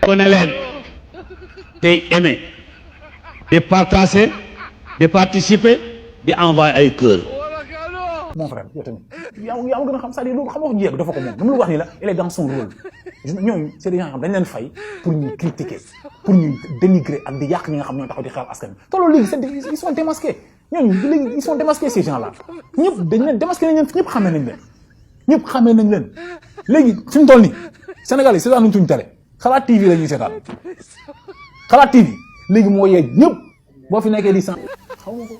connaît leen day aimer di partager di participer di envoyer ay cœur. mon frère yow tamit yaa gën a xam c'est-à-dire loolu xam nga jéeg dafa ko moom dama la wax ni la il est dans son rôle ñooñu c'est des gens xam dañ leen fay pour ñu critiquer pour ñu dénigrer ak di yàq ñi nga xam ñoo taxaw di xeexal askan bi te loolu léegi ils sont démasqués ñooñu léegi ils sont démasqués ces gens là ñëpp dañ leen démasqué nañ leen ñëpp xamee nañ leen léegi fi mu toll nii Sénégal yi seetaan nañ suñu télé Xalaat TV la ñuy seetaan Xalaat TV léegi moo yeeg ñëpp boo fi nekkee di sant xaw ma ko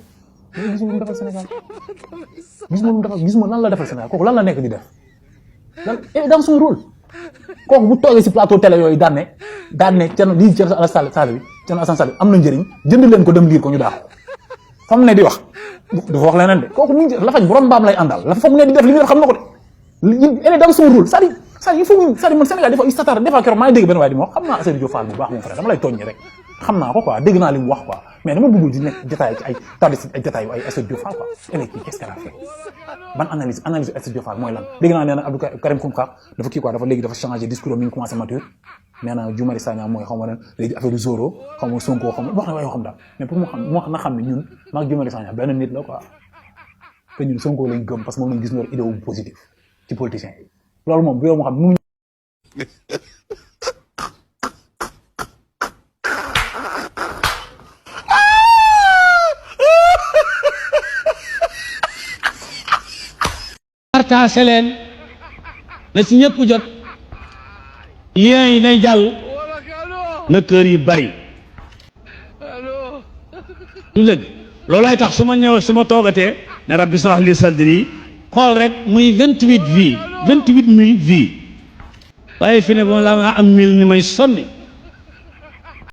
léegi gisuma lu mu defal Sénégal gisuma lan la defal Sénégal kooku lan la nekk di def lan dans son rôle kooku bu toogee si plateau télé yooyu daan ne Thierno Alassane Sall am na njëriñ jënd leen ko dem liir ko ñu daax fa mu ne di wax dafa wax leneen de kooku mu ngi lafañ borom mbaam lay àndal la fa mu ne di def li muy def xam na ko de elle est dans son rôle c'est-à-dire il faut c'est-à-dire man Sénégal des fois keroog maa ngi dégg benn waaye di ma wax xam naa Seydou Diop Fall bu baax mon frère dama lay tooñ rek xam naa ko quoi dégg naa li mu wax quoi mais dama bëggul di nekk détail ci ay tardé ci ay détails yu ay Seydou Diop Fall quoi elle qu'est-ce qu'elle a fait ban analyse Seydou Diop Fall mooy lan dégg naa nee na Abdou Karim Xrum-Xax dafa kii quoi dafa léegi dafa changé discours mi ngi commencé mature nee na Guy Marius Sagna mooy xaw ma leen léegi affaire du Zoro xaw ma Sonko xaw ma wax na waaye yoo xam daal mais pour mu xam moo na xam ne ñun maag Guy Marius Sagna benn nit la quoi te ñun Sonko lañ gëm parce que moom lañ gis ñu idée bu positif ci politiciens yi loolu moom bu yow moo xam nu partagé leen na ci ñëpp jot lien yi nay jàll na kër yi bari du dëgg loolay tax su ma ñëwee su ma toogatee ne rabbi shrah li sadri xool rek muy 28 vies waaye fi ne ba la nga am 1000 ni may sonni